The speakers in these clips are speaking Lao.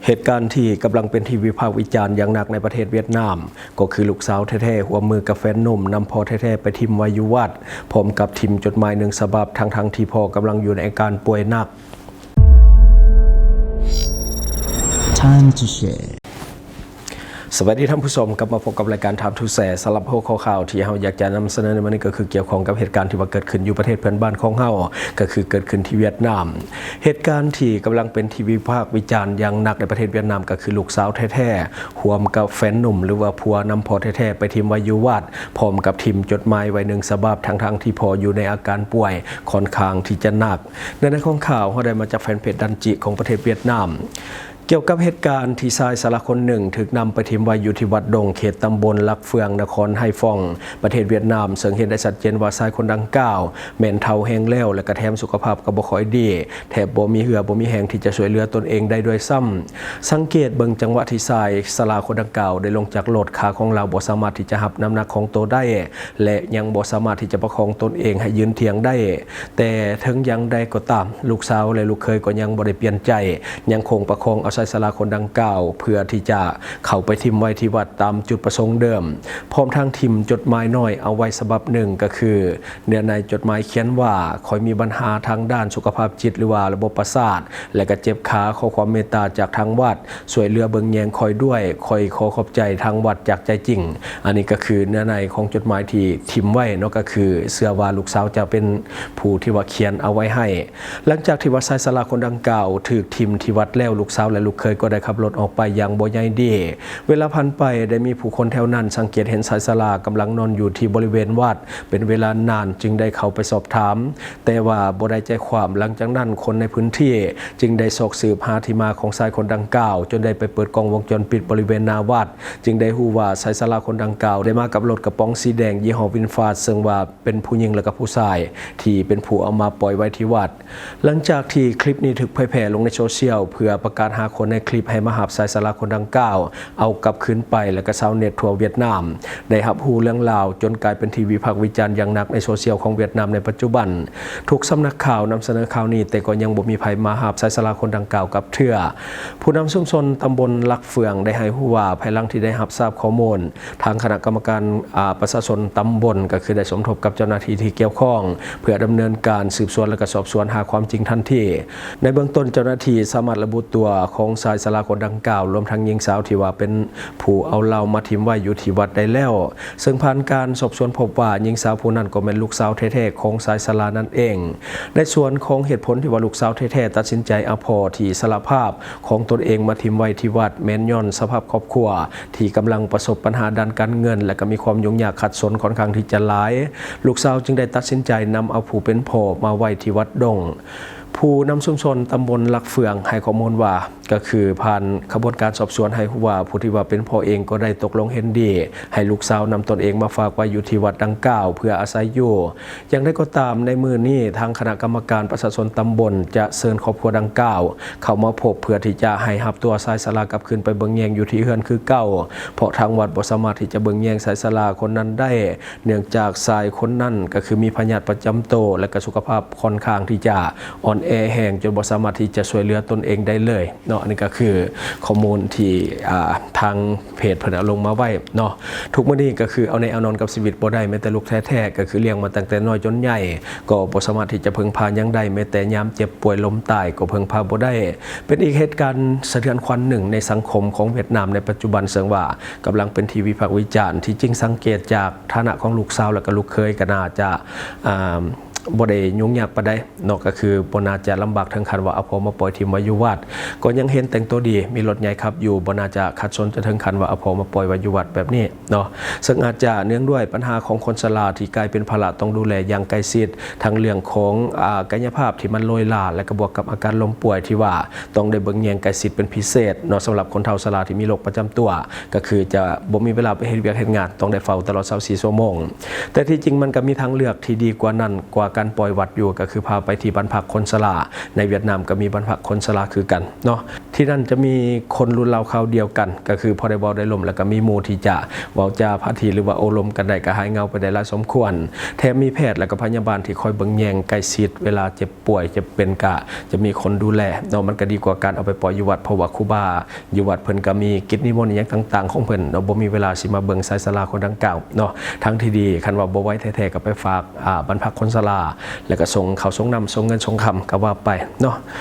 ເຫດການທີ່ກຳລັງເປັນທີ່ວິພາກວິຈານຢ່າງໜັກໃນປະເທດຫວຽດນາມ ກໍຄືລູກສາວແທ້ໆຮ່ວມມືກັບແຟນໜຸ່ມນຳພໍ່ແທ້ໆໄປຖິ້ມໄວ້ຢູ່ວັດ, ພ້ອມກັບຖິ້ມຈົດໝາຍໜຶ່ງສະບັບ ທັງໆທີ່ພໍ່ກຳລັງຢູ່ໃນອາການປ່ວຍໜັກ. Time to share. ສະບາຍດີທ່ານຜູ້ຊົມ, ກັບມາພົບກັບລາຍການ Time to Share. ສຳລັບຫົວຂໍ້ຂ່າວທີ່ເຮົາຢາກຈະນຳສະເໜີໃນມື້ນີ້ ກໍຄືກ່ຽວຂ້ອງກັບເຫດການທີ່ວ່າເກີດຂຶ້ນຢູ່ປະເທດເພື່ອນບ້ານຂອງເຮົາ, ກໍຄືເກີດຂຶ້ນທີ່ຫວຽດນາມ. ເຫດການທີ່ກຳລັງເປັນທີ່ວິພາກວິຈານຢ່າງໜັກໃນປະເທດຫວຽດນາມ ກໍຄືລູກສາວແທ້ໆຮ່ວມກັບແຟນໜຸ່ມ ຫຼືວ່າຜົວນຳພໍ່ແທ້ໆໄປຖິ້ມໄວ້ຢູ່ວັດ, ພ້ອມກັບຖິ້ມຈົດໝາຍໄວ້ໜຶ່ງສະບັບ ທັງໆທີ່ພໍ່ຢູ່ໃນອາການປ່ວຍຂ້ອນຂ້າງທີ່ຈະໜັກ. ເນື້ອໃນຂອງຂ່າວເຮົາໄດ້ມາຈາກແຟນເພຈດັນຈິຂອງປະເທດຫວຽດນາມ. ກ່ຽວກັບເຫດການທີ່ຊາຍຊະລາຄົນໜຶ່ງຖືກນຳໄປຖິ້ມໄວ້ຢູ່ທີ່ວັດດົງ ເຂດຕຳບົນຫຼັກເຟືອງ ນະຄອນໄຮຟອງ ປະເທດຫວຽດນາມ, ເຊິ່ງເຫັນໄດ້ຊັດເຈນວ່າຊາຍຄົນດັ່ງກ່າວແມ່ນເຖົ້າແຮງແລ້ວ ແລະກະແຖມສຸຂະພາບກໍບໍ່ຄ່ອຍດີ, ແທບບໍ່ມີເຫື່ອບໍ່ມີແຮງທີ່ຈະຊ່ວຍເຫຼືອຕົນເອງໄດ້ດ້ວຍຊ້ຳ. ສັງເກດເບິ່ງຈັງຫວະທີ່ຊາຍຊະລາຄົນດັ່ງກ່າວໄດ້ລົງຈາກລົດ, ຂາຂອງລາວບໍ່ສາມາດທີ່ຈະຮັບນ້ຳໜັກຂອງໂຕໄດ້ ແລະຍັງບໍ່ສາມາດທີ່ຈະປະຄອງຕົນເອງໃຫ້ຢືນທ່ຽງໄດ້. ແຕ່ເຖິງຢ່າງໃດກໍຕາມ, ລູກສາວ ແລະ ລູກເຂີຍກໍຍັງບໍ່ໄດ້ປ່ຽນໃຈ, ຍັງຄົງປະຄອງເອົາຊາຍຊະລາຄົນດັ່ງກ່າວ ເພື່ອທີ່ຈະເຂົ້າໄປຖິ້ມໄວ້ທີ່ວັດຕາມຈຸດປະສົງເດີມ, ພ້ອມທັງຖິ້ມຈົດໝາຍນ້ອຍເອົາໄວ້ສະບັບໜຶ່ງ, ກໍຄືເນື້ອໃນຈົດໝາຍຂຽນວ່າ ຂ້ອຍມີບັນຫາທາງດ້ານສຸຂະພາບຈິດ ຫຼືວ່າລະບົບປະສາດ ແລະ ກໍເຈັບຂາ, ຂໍຄວາມເມດຕາຈາກທາງວັດ ຊ່ວຍເຫຼືອເບິ່ງແຍງຂ້ອຍດ້ວຍ, ຂ້ອຍຂໍຂອບໃຈທາງວັດຈາກໃຈຈິງ. ອັນນີ້ກໍຄືເນື້ອໃນຂອງຈົດໝາຍທີ່ຖິ້ມໄວ້ເນາະ, ກໍຄືເຊື່ອວ່າລູກສາວຈະເປັນຜູ້ທີ່ວ່າຂຽນເອົາໄວ້ໃຫ້. ຫຼັງຈາກທີ່ວ່າຊາຍຊະລາຄົນດັ່ງກ່າວຖືກຖິ້ມທີ່ວັດແລ້ວ, ລູກສາວ ແລະ ລູກເຂີຍກໍໄດ້ຂັບລົດອອກໄປຢ່າງບໍ່ໃຍດີ. ເວລາຜ່ານໄປ, ໄດ້ມີຜູ້ຄົນແຖວນັ້ນສັງເກດເຫັນຊາຍຊະລາກຳລັງນອນຢູ່ທີ່ບໍລິເວນວັດເປັນເວລານານ, ຈຶ່ງໄດ້ເຂົ້າໄປສອບຖາມ, ແຕ່ວ່າບໍ່ໄດ້ໃຈຄວາມ. ຫຼັງຈາກນັ້ນ, ຄົນໃນພື້ນທີ່ຈຶ່ງໄດ້ຊອກສືບຫາທີ່ມາຂອງຊາຍຄົນດັ່ງກ່າວ, ຈົນໄດ້ໄປເປີດກ້ອງວົງຈອນປິດບໍລິເວນໜ້າວັດ, ຈຶ່ງໄດ້ຮູ້ວ່າຊາຍຊະລາຄົນດັ່ງກ່າວໄດ້ມາກັບລົດກະປ໋ອງສີແດງຍີ່ຫໍ້ວິນຟາດ, ເຊິ່ງວ່າເປັນຜູ້ຍິງ ແລະ ກະຜູ້ຊາຍທີ່ເປັນຜູ້ເອົາມາປ່ອຍໄວ້ທີ່ວັດ. ຫຼັງຈາກທີ່ຄລິບນີ້ຖືກເຜີຍແຜ່ລົງໃນໂຊຊຽວ ເພື່ອປະກາດຫາຄົນໃນຄລິບໃຫ້ມາຮັບຊາຍຊະລາຄົນດັ່ງກ່າວເອົາກັບຄືນໄປ, ແລະ ກະຊາວເນັດທົ່ວຫວຽດນາມ ໄດ້ຮັບຮູ້ເລື່ອງລາວ ຈົນກາຍເປັນທີ່ວິພາກວິຈານຢ່າງໜັກໃນໂຊຊຽວຂອງຫວຽດນາມໃນປັດຈຸບັນ. ທຸກສຳນັກຂ່າວນຳສະເໜີຂ່າວນີ້, ແຕ່ກໍຍັງບໍ່ມີໃຜມາຮັບຊາຍຊະລາຄົນດັ່ງກ່າວກັບເທື່ອ. ຜູ້ນຳຊຸມຊົນຕຳບົນຫຼັກເຟືອງໄດ້ໃຫ້ຮູ້ວ່າ, ພາຍຫຼັງທີ່ໄດ້ຮັບຊາບຂໍ້ມູນ, ທາງຄະນະກຳມະການ ອາ ປະຊາຊົນຕຳບົນ ກໍຄືໄດ້ສົມທົບກັບເຈົ້າໜ້າທີ່ທີ່ກ່ຽວຂ້ອງ ເພື່ອດຳເນີນການສືບສວນ ແລະ ກະສອບສວນຫາຄວາມຈິງທັນທີ. ໃນເບື້ອງຕົ້ນ, ເຈົ້າໜ້າທີ່ສາມາດລະບຸຕົວຂອງຊາຍຊະລາຄົນດັ່ງກ່າວ ລວມທັງຍິງສາວທີ່ວ່າເປັນຜູ້ເອົາລາວມາຖິ້ມໄວ້ຢູ່ທີ່ວັດໄດ້ແລ້ວ, ເຊິ່ງຜ່ານການສອບສວນພົບວ່າ ຍິງສາວຜູ້ນັ້ນກໍແມ່ນລູກສາວແທ້ໆຂອງຊາຍຊະລານັ້ນເອງ. ໃນສ່ວນຂອງເຫດຜົນທີ່ວ່າລູກສາວແທ້ໆຕັດສິນໃຈເອົາພໍ່ທີ່ສາລະພາບ ຂອງຕົນເອງມາຖິ້ມໄວ້ທີ່ວັດ ແມ່ນຍ້ອນສະພາບຄອບຄົວທີ່ກຳລັງປະສົບບັນຫາດ້ານການເງິນ ແລະ ກໍມີຄວາມຫຍຸ້ງຍາກຂັດສົນຂ້ອນຂ້າງທີ່ຈະຫຼາຍ. ລູກສາວຈຶ່ງໄດ້ຕັດສິນໃຈນຳເອົາຜູ້ເປັນພໍ່ມາໄວ້ທີ່ວັດດົງ. ຜູ້ນຳຊຸມຊົນຕຳບົນຫຼັກເຟືອງໃຫ້ຂໍ້ມູນວ່າ, ກໍຄືຜ່ານຂະບວນການສອບສວນໃຫ້ຮູ້ວ່າ ຜູ້ທີ່ວ່າເປັນພໍ່ເອງກໍໄດ້ຕົກລົງເຫັນດີໃຫ້ລູກສາວນຳຕົນເອງມາຝາກໄວ້ຢູ່ທີ່ວັດດັ່ງກ່າວເພື່ອອາໄສຢູ່. ຢ່າງໃດກໍຕາມ, ໃນມື້ນີ້ທາງຄະນະກຳມະການປະຊາຊົນຕຳບົນຈະເຊີນຄອບຄົວດັ່ງກ່າວເຂົ້າມາພົບ ເພື່ອທີ່ຈະໃຫ້ຮັບຕົວຊາຍຊະລາກັບຄືນໄປເບິ່ງແຍງຢູ່ທີ່ເຮືອນຄືເກົ່າ, ເພາະທາງວັດບໍ່ສາມາດທີ່ຈະເບິ່ງແຍງຊາຍຊະລາຄົນນັ້ນໄດ້, ເນື່ອງຈາກຊາຍຄົນນັ້ນກໍຄືມີພະຍາດປະຈຳໂຕ ແລະ ກະສຸຂະພາບຂ້ອນຂ້າງທີ່ຈະອ່ອນແອແຮງ ຈົນບໍ່ສາມາດທີ່ຈະຊ່ວຍເຫຼືອຕົນເອງໄດ້ເລີຍເນາະ. ອັນນີ້ກໍຄືຂໍ້ມູນທີ່ ອາ ທາງ ເພຈເພິ່ນເອົາລົງມາໄວ້ເນາະ. ທຸກມື້ນີ້ກໍຄືເອົາແນ່ເອົານອນກັບຊີວິດບໍ່ໄດ້, ແມ້ແຕ່ລູກແທ້ໆ ກໍຄືລ້ຽງມາຕັ້ງແຕ່ນ້ອຍຈົນໃຫຍ່ ກໍບໍ່ສາມາດທີ່ຈະເພິ່ງພາຫຍັງໄດ້, ແມ້ແຕ່ຍາມເຈັບປ່ວຍລົ້ມຕາຍກໍເພິ່ງພາບໍ່ໄດ້. ເປັນອີກເຫດການສະເທືອນຂວັນໜຶ່ງໃນສັງຄົມຂອງຫວຽດນາມໃນປັດຈຸບັນ, ເຊິ່ງວ່າກຳລັງເປັນທີ່ວິພາກວິຈານ. ທີ່ຈິງສັງເກດຈາກຖານະຂອງລູກສາວ ແລະ ກໍລູກເຂີຍ ກໍໜ້າຈະ ອາ ບໍ່ໄດ້ຫຍຸ້ງຍາກປານໃດເນາະ, ກໍຄືບໍ່ໜ້າຈະລຳບາກເຖິງຂັ້ນວ່າເອົາພໍ່ມາປ່ອຍຖິ້ມໄວ້ຢູ່ວັດ, ກໍຍັງເຫັນແຕ່ງຕົວດີ, ມີລົດໃຫຍ່ຂັບຢູ່, ບໍ່ໜ້າຈະຂັດສົນຈະເຖິງຂັ້ນວ່າເອົາພໍ່ມາປ່ອຍໄວ້ຢູ່ວັດແບບນີ້ເນາະ. ເຊິ່ງອາດຈະເນື່ອງດ້ວຍບັນຫາຂອງຄົນຊະລາທີ່ກາຍເປັນພາລະຕ້ອງດູແລຢ່າງໃກ້ຊິດ, ທັງເລື່ອງຂອງ ອາ ກາຍະພາບທີ່ມັນໂລຍຫຼາ ແລະ ກໍບວກກັບອາການລົ້ມປ່ວຍທີ່ວ່າຕ້ອງໄດ້ເບິ່ງແຍງໃກ້ຊິດເປັນພິເສດເນາະ, ສຳລັບຄົນເຖົ້າຊະລາທີ່ມີໂລກປະຈຳຕົວ, ກໍຄືຈະບໍ່ມີເວລາໄປເຮັດວຽກເຮັດງານ, ຕ້ອງໄດ້ເຝົ້າຕະຫຼອດຊາວສີ່ຊົ່ວໂມງ. ແຕ່ທີ່ຈິງມັນກໍມີທາງເລືອກທີ່ດີກວ່ານັ້ນ, ກວ່າ ການປ່ອຍວັດຢູ່ ກໍຄືພາໄປທີ່ບ້ານພັກຄົນຊະລາ. ໃນຫວຽດນາມກໍມີບ້ານພັກຄົນຊະລາຄືກັນເນາະ. ທີ່ນັ້ນຈະມີຄົນລຸ້ນລາວຄາວດຽວກັນ ກໍຄືພໍໄດ້ເວົ້າໄດ້ລົມ ແລ້ວກໍມີໝູ່ທີ່ຈະເວົ້າຈາພາທີ ຫຼືວ່າໂອ້ລົມກັນໄດ້ ກໍຫາຍເຫງົາໄປໄດ້ຫຼາຍສົມຄວນ. ແຖມມີແພດ ແລ້ວກໍພະຍາບານທີ່ຄອຍເບິ່ງແຍງໃກ້ຊິດ ເວລາເຈັບປ່ວຍເຈັບເປັນ ກໍຈະມີຄົນດູແລເນາະ. ມັນກໍດີກວ່າການເອົາໄປປ່ອຍຢູ່ວັດ ເພາະວ່າຄູບາ ຢູ່ວັດເພິ່ນກໍມີກິດນິມົນອີ່ຫຍັງຕ່າງໆຂອງເພິ່ນເນາະ ບໍ່ມີເວລາຊິມາເບິ່ງຊາຍຊະລາຄົນດັ່ງກ່າວເນາະ. ທາງທີ່ດີ ຄັນວ່າບໍ່ໄຫວແທ້ໆ ກໍໄປຝາກ ອ່າ ບ້ານພັກຄົນຊະລາ ແລ້ວກໍສົ່ງເຂົ້າສົ່ງນ້ຳ ສົ່ງເງິນສົ່ງຄຳ ກໍວ່າໄປເນາະ.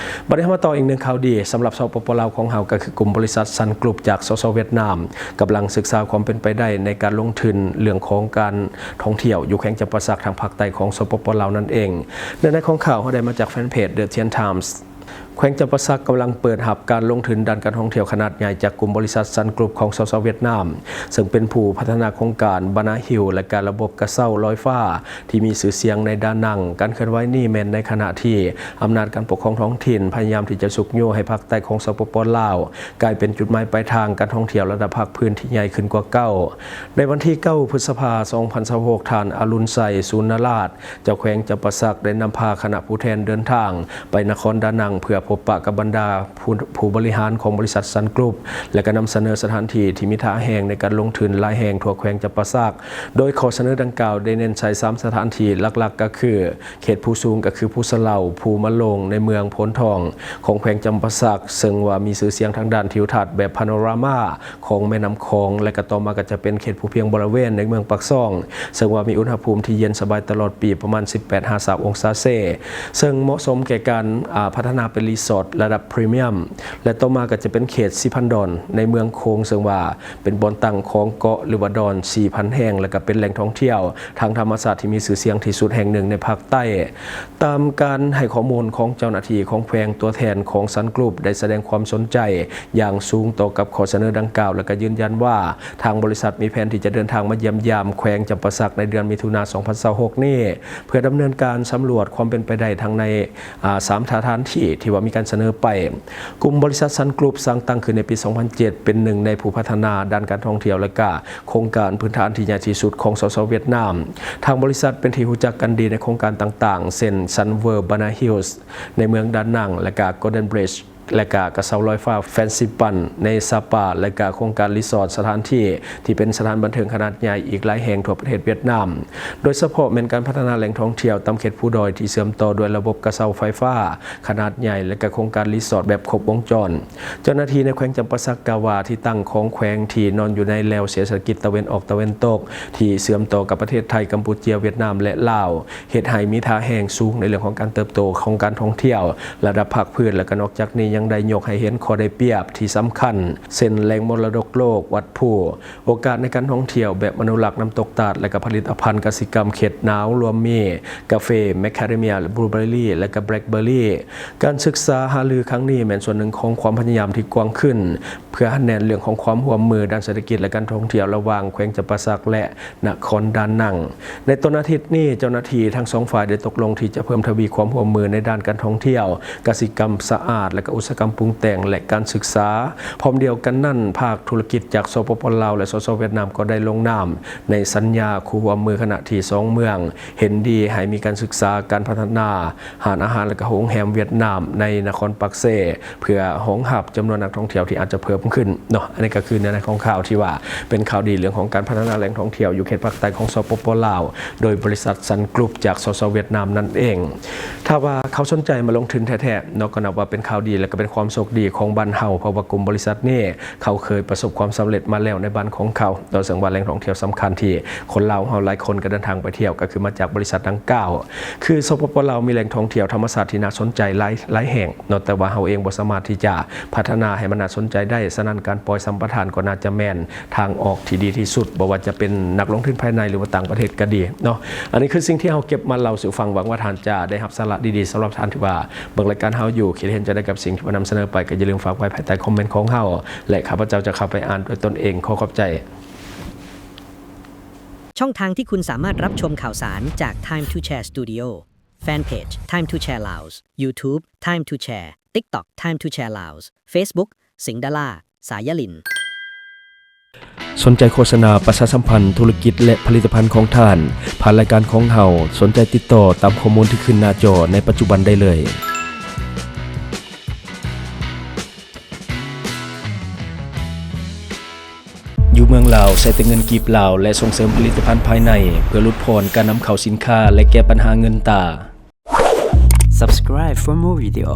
ບັດນີ້ເຮົາມາຕໍ່ອີກໜຶ່ງຂ່າວດີ ສຳລັບ ສປປ ລາວຂອງເຮົາ ກໍຄືກຸ່ມບໍລິສັດ Sun Group ຈາກ ສສ ຫວຽດນາມ ກຳລັງສຶກສາຄວາມເປັນໄປໄດ້ໃນການລົງທຶນເລື່ອງຂອງການທ່ອງທ່ຽວຢູ່ແຂວງຈຳປາສັກ ທາງພາກໃຕ້ຂອງ ສປປ ລາວນັ້ນເອງ. ເນື້ອໃນຂອງຂ່າວເຮົາໄດ້ມາຈາກແຟນເພຈ The Thien Times. ແຂວງຈຳປາສັກກຳລັງເປີດຮັບການລົງທຶນດ້ານການທ່ອງທ່ຽວຂະໜາດໃຫຍ່ຈາກກຸ່ມບໍລິສັດ Sun Group ຂອງ ສສ ຫວຽດນາມ ເຊິ່ງເປັນຜູ້ພັດທະນາໂຄງການ Bana Hill ແລະ ກະລະບົບກະເຊົາລອຍຟ້າ ທີ່ມີຊື່ສຽງໃນດານັງ. ການເຄື່ອນໄຫວນີ້ແມ່ນໃນຂະນະທີ່ອຳນາດການປົກຄອງທ້ອງຖິ່ນພະຍາຍາມທີ່ຈະຊຸກຍູ້ໃຫ້ພາກໃຕ້ຂອງ ສປປ ລາວ ກາຍເປັນຈຸດໝາຍປາຍທາງການທ່ອງທ່ຽວລະດັບພາກພື້ນທີ່ໃຫຍ່ຂຶ້ນກວ່າເກົ່າ. ໃນວັນທີເກົ້າ ພຶດສະພາ ສອງພັນຊາວຫົກ ທ່ານ ອະລຸນໄຊ ສູນນະລາດ ເຈົ້າແຂວງຈຳປາສັກ ໄດ້ນຳພາຄະນະຜູ້ແທນເດີນທາງໄປນະຄອນດານັງ ເພື່ອພົບປະກັບບັນດາຜູ້ ຜູ້ບໍລິຫານຂອງບໍລິສັດ Sun Group ແລະ ກໍນຳສະເໜີສະຖານທີ່ທີ່ມີທ່າແຮງໃນການລົງທຶນຫຼາຍແຫ່ງທົ່ວແຂວງຈຳປາສັກ. ໂດຍຂໍ້ສະເໜີດັ່ງກ່າວໄດ້ເນັ້ນໃສ່ສາມສະຖານທີ່ຫຼັກໆ ກໍຄື ເຂດພູສູງ ກໍຄືພູສະເຫຼົາ, ພູມະໂລງ ໃນເມືອງໂພນທອງ ຂອງແຂວງຈຳປາສັກ ເຊິ່ງວ່າມີຊື່ສຽງທາງດ້ານທິວທັດແບບພາໂນຣາມາຂອງແມ່ນ້ຳຂອງ ແລະ ກໍຕໍ່ມາກໍຈະເປັນເຂດພູພຽງບໍລິເວນໃນເມືອງປາກຊ່ອງ ເຊິ່ງວ່າມີອຸນຫະພູມທີ່ເຢັນສະບາຍຕະຫຼອດປີ ປະມານ ສິບແປດຫາ ຊາວອົງສາເຊ ເຊິ່ງເໝາະສົມແກ່ການ ອາ ພັດທະນາເປັນຣີສອດລະດັບພຣີມຽມ ແລະ ຕໍ່ມາກໍຈະເປັນເຂດສີພັນດອນໃນເມືອງໂຂງ ເຊິ່ງວ່າ ເປັນບ່ອນຕັ້ງຂອງເກາະ ຫຼືວ່າດອນ ສີ່ພັນແຫ່ງ ແລະ ກໍເປັນແຫຼ່ງທ່ອງທ່ຽວທາງທຳມະຊາດທີ່ມີຊື່ສຽງທີ່ສຸດແຫ່ງໜຶ່ງໃນພາກໃຕ້. ຕາມການໃຫ້ຂໍ້ມູນຂອງເຈົ້າໜ້າທີ່ຂອງແຂວງ, ຕົວແທນຂອງ Sun Group ໄດ້ສະແດງຄວາມສົນໃຈຢ່າງສູງຕໍ່ກັບຂໍ້ສະເໜີດັ່ງກ່າວ ແລະ ກໍຢືນຢັນວ່າທາງບໍລິສັດມີແຜນທີ່ຈະເດີນທາງມາຢ້ຽມຢາມແຂວງຈຳປາສັກໃນເດືອນມິຖຸນາ ສອງພັນຊາວຫົກນີ້ ເພື່ອດຳເນີນການສຳຫຼວດຄວາມເປັນໄປໄດ້ທັງໃນ ອາ ສາມສະຖານທີ່ທີ່ວ່າມີການສະເໜີໄປ. ກຸ່ມບໍລິສັດ Sun Group ສ້າງຕັ້ງຂຶ້ນໃນປີ ສອງພັນເຈັດ ເປັນໜຶ່ງໃນຜູ້ພັດທະນາດ້ານການທ່ອງທ່ຽວ ແລະ ກະໂຄງການພື້ນຖານທີ່ໃຫຍ່ທີ່ສຸດຂອງ ສສ ຫວຽດນາມ. ທາງບໍລິສັດເປັນທີ່ຮູ້ຈັກກັນດີໃນໂຄງການຕ່າງໆ ເຊັ່ນ Sun World Bana Hills ໃນເມືອງດານັງ ແລະ ກະ Golden Bridge ແລະ ກະກະເຊົາລອຍຟ້າ Fansipan ໃນ Sapa ແລະ ກະໂຄງການຣີສອດສະຖານທີ່ ທີ່ເປັນສະຖານບັນເທີງຂະໜາດໃຫຍ່ອີກຫຼາຍແຫ່ງທົ່ວປະເທດຫວຽດນາມ, ໂດຍສະເພາະແມ່ນການພັດທະນາແຫຼ່ງທ່ອງທ່ຽວຕາມເຂດພູດອຍທີ່ເຊື່ອມຕໍ່ດ້ວຍລະບົບກະເຊົາໄຟຟ້າຂະໜາດໃຫຍ່ ແລະ ກະໂຄງການຣີສອດແບບຄົບວົງຈອນ. ເຈົ້າໜ້າທີ່ໃນແຂວງຈຳປາສັກກ່າວວ່າ ທີ່ຕັ້ງຂອງແຂວງທີ່ນອນຢູ່ໃນແລວເສດຖະກິດຕາເວັນອອກຕາເວັນຕົກ ທີ່ເຊື່ອມຕໍ່ກັບປະເທດໄທ, ກຳປູເຈຍ, ຫວຽດນາມ ແລະ ລາວ ເຮັດໃຫ້ມີທ່າແຮງສູງໃນເລື່ອງຂອງການເຕີບໂຕຂອງການທ່ອງທ່ຽວລະດັບພາກພື້ນ ແລະ ກໍນອກຈາກນີ້ຍັງໄດ້ຍົກໃຫ້ເຫັນຂໍ້ໄດ້ປຽບທີ່ສຳຄັນ ເຊັ່ນ ແຫຼ່ງມໍລະດົກໂລກວັດພູ, ໂອກາດໃນການທ່ອງທ່ຽວແບບອະນຸລັກນ້ຳຕົກຕາດ ແລະ ກໍຜະລິດຕະພັນກະສິກຳເຂດໜາວ ລວມມີກາເຟ, ແມກຄາເດເມຍ, ບລູເບີຣີ ແລະ ກໍແບລັກເບີຣີ. ການສຶກສາຫາລືຄັ້ງນີ້ແມ່ນສ່ວນໜຶ່ງຂອງຄວາມພະຍາຍາມທີ່ກວ້າງຂຶ້ນ ເພື່ອຮັດແໜ້ນເລື່ອງຂອງຄວາມຮ່ວມມືດ້ານເສດຖະກິດ ແລະ ການທ່ອງທ່ຽວລະຫວ່າງແຂວງຈຳປາສັກ ແລະ ນະຄອນດານັງ. ໃນຕົ້ນອາທິດນີ້ ເຈົ້າໜ້າທີ່ທັງສອງຝ່າຍໄດ້ຕົກລົງທີ່ຈະເພີ່ມທະວີຄວາມຮ່ວມມືໃນດ້ານການທ່ອງທ່ຽວ, ກະສິກຳສະອາດ ແລະ ກະອຸດສາຫະກຳປຸງແຕ່ງ ແລະ ການສຶກສາ. ພ້ອມດຽວກັນນັ້ນ, ພາກທຸລະກິດຈາກ ສປປ ລາວ ແລະ ສສ ຫວຽດນາມ ກໍໄດ້ລົງນາມໃນສັນຍາຄູ່ຮ່ວມມື ຂະນະທີ່ສອງເມືອງເຫັນດີໃຫ້ມີການສຶກສາການພັດທະນາຮ້ານອາຫານ ແລະ ກະໂຮງແຮມຫວຽດນາມໃນນະຄອນປາກເຊ ເພື່ອຮອງຮັບຈຳນວນນັກທ່ອງທ່ຽວທີ່ອາດຈະເພີ່ມຂຶ້ນເນາະ. ອັນນີ້ກໍຄືເນື້ອໃນຂອງຂ່າວທີ່ວ່າເປັນຂ່າວດີເລື່ອງຂອງການພັດທະນາແຫຼ່ງທ່ອງທ່ຽວຢູ່ເຂດພາກໃຕ້ຂອງ ສປປ ລາວ ໂດຍບໍລິສັດ Sun Group ຈາກ ສສ ຫວຽດນາມນັ້ນເອງ. ຖ້າວ່າເຂົາສົນໃຈມາລົງທຶນແທ້ໆເນາະ ກໍນັບວ່າເປັນຂ່າວດີ ແລະ ກໍເປັນຄວາມໂຊກດີຂອງບ້ານເຮົາ ເພາະວ່າກຸ່ມບໍລິສັດນີ້ເຂົາເຄີຍປະສົບຄວາມສຳເລັດມາແລ້ວໃນບ້ານຂອງເຂົາເນາະ. ເຊິ່ງວ່າແຫຼ່ງທ່ອງທ່ຽວສຳຄັນທີ່ຄົນລາວເຮົາຫຼາຍຄົນກໍເດີນທາງໄປທ່ຽວ ກໍຄືມາຈາກບໍລິສັດດັ່ງກ່າວ. ຄື ສປປ ລາວ ມີແຫຼ່ງທ່ອງທ່ຽວທຳມະຊາດທີ່ໜ້າສົນໃຈຫຼາຍ ຫຼາຍແຫ່ງເນາະ, ແຕ່ວ່າເຮົາເອງບໍ່ສາມາດທີ່ຈະພັດທະນາໃຫ້ມັນໜ້າສົນໃຈໄດ້. ສະນັ້ນ ການປ່ອຍສຳປະທານກໍໜ້າຈະແມ່ນທາງອອກທີ່ດີທີ່ສຸດ, ບໍ່ວ່າຈະເປັນນັກລົງທຶນພາຍໃນ ຫຼືວ່າຕ່າງປະເທດກໍດີເນາະ. ອັນນີ້ຄືສິ່ງທີ່ເຮົາເກັບມາເລົ່າສູ່ຟັງ. ຫວັງວ່າທ່ານຈະໄດ້ຮັບສາລະດີໆ. ສຳລັບທ່ານທີ່ວ່າເບິ່ງລາຍການເຮົາຢູ່, ຄິດເຫັນຈັ່ງໃດກັບສິ່ງທີ່ວ່ານຳສະເໜີໄປ, ກໍຢ່າລືມຝາກໄວ້ພາຍໃຕ້ຄອມເມັນຂອງເຮົາ ແລະ ຂ້າພະເຈົ້າຈະເຂົ້າໄປອ່ານດ້ວຍຕົນເອງ. ຂໍຂອບໃຈ. ช่องทางที่คุณสามารถรับชมข่าวสารจาก Time to Share Studio แฟนเพจ Time to Share Laos YouTube Time to Share TikTok Time to Share Laos Facebook สิงห์ดารา สายลิน ສົນໃຈໂຄສະນາປະຊາສຳພັນທຸລະກິດ ແລະ ຜະລິດຕະພັນຂອງທ່ານ ຜ່ານລາຍການຂອງເຮົາ, ສົນໃຈຕິດຕໍ່ຕາມຂໍ້ມູນທີ່ຂຶ້ນໜ້າຈໍໃນປັດຈຸບັນໄດ້ເລີຍ. ຢູ່ເມືອງລາວ ໃຊ້ແຕ່ເງິນກີບລາວ ແລະ ສົ່ງເສີມຜະລິດຕະພັນພາຍໃນ ເພື່ອຫຼຸດຜ່ອນການນຳເຂົ້າສິນຄ້າ ແລະ ແກ້ບັນຫາເງິນຕາ. Subscribe for more video.